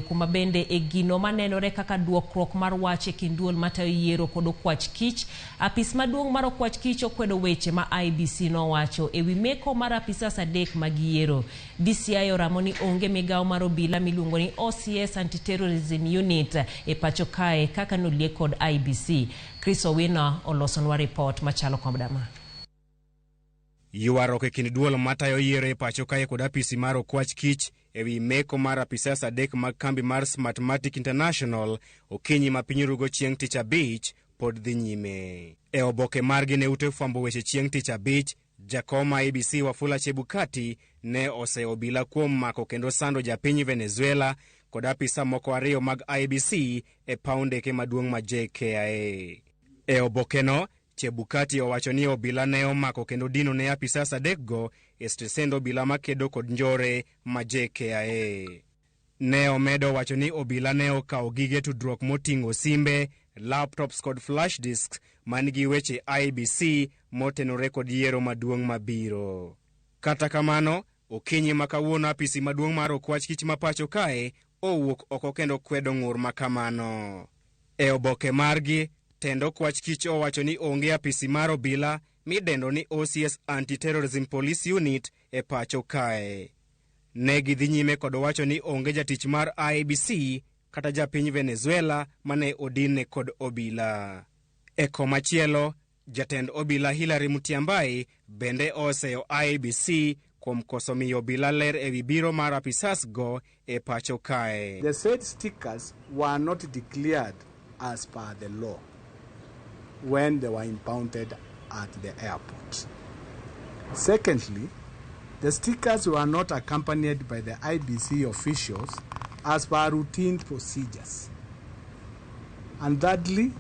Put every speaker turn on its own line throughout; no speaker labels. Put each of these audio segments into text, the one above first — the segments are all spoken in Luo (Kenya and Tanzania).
Kuma bende e gino manenore kaka duokruok mar wach e kind duol matayo yiero kod okwach kich. Apis maduong' mar okwach kich okwedo weche ma IEBC nowacho e wi meko mar apisas adek mag yiero. DCI oramo ni onge migawo mar obila miluongo ni OCS Anti-Terrorism Unit e pacho kae kaka noliek kod IEBC. Chris Owino olosonwa ripot machalo koda ma.
Ywaruok e kind duol matayo yiero e pacho kae kod apisi mar okwach kich e wi meko mar apisas adek mag kambi mar Smartmatic International okinyi ma piny rugo chieng' tich abich pod dhi nyime. E oboke margi ne ute fwambo weche chieng' tich abich, jakom IEBC Wafula Chebukati ne oseyo obila kuom mako kendo sando japiny Venezuela kod apisa moko ariyo mag IEBC e paw ndeke maduong' ma JKIA. E obokeno, Chebukati owacho ni obila ne omako kendo dino ne apisas adekgo e stesend obila makedo kod njore ma JKIA. Ne omedo wacho ni obila ne okawo gige tudruok moting'o simbe, laptops kod flash disks man gi weche IEBC motenore kod yiero maduong' mabiro. Kata kamano, okinyi ma kawuono apisi maduong' mar okwach kich ma pacho kae owuok oko kendo kwedo ng'ur ma kamano. E oboke margi, tend okwach kich owacho ni onge apisi mar obila midendo ni OCS Anti-Terrorism Police Unit e pacho kae. Ne gidhi nyime kod wacho ni onge jatich mar IEBC kata japiny Venezuela mane odinne kod obila. E komachielo, jatend obila Hilary Mutyambai bende oseyo IEBC kuom koso miyo obila ler ewi biro mar apisas go e pacho kae.
The said stickers were not declared as per the law when they were impounded at the airport. Secondly, the stickers were not accompanied by the IEBC officials as per routine procedures. And thirdly,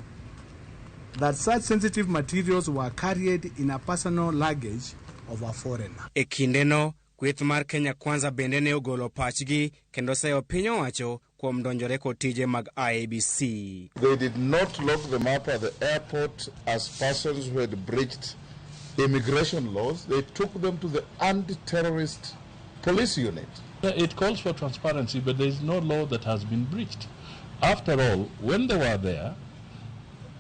that such sensitive materials were carried in a personal luggage of a foreigner.
E kindeno, kweth mar Kenya Kwanza bende ne ogolo pachgi kendo seyo piny owacho kuom donjore kod tije mag IEBC.
They did not lock them up at the airport as persons who had breached immigration laws. They took them to the anti-terrorist police unit.
It calls for transparency, but there is no law that has been breached. After all, when they were there,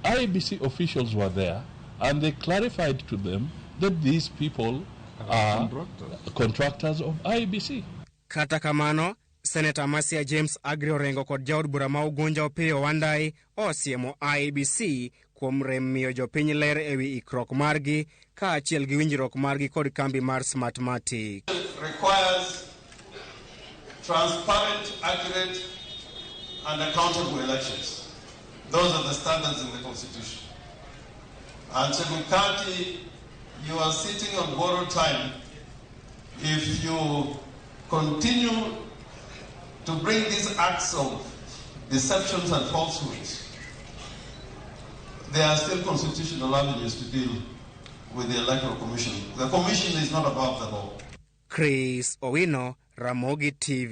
IEBC officials were there, and they clarified to them that these people are contractors of IEBC.
Kata kamano, Seneta ma Siaya James Aggrey Orengo kod jaod bura ma Ugunja Opiyo Wandayi osiemo IEBC kuom rem miyo jopiny ler ewi ikruok margi kaachiel gi winjruok margi kod kambi mar Smartmatic.
Requires transparent, accurate, and accountable elections. Those are the standards in the Constitution. And Chebukati, you are sitting on borrowed time if you continue to bring these acts of deceptions and falsehoods. There are still constitutional avenues to deal with the Electoral Commission. The Commission is not above the law.
Chris Owino, Ramogi TV.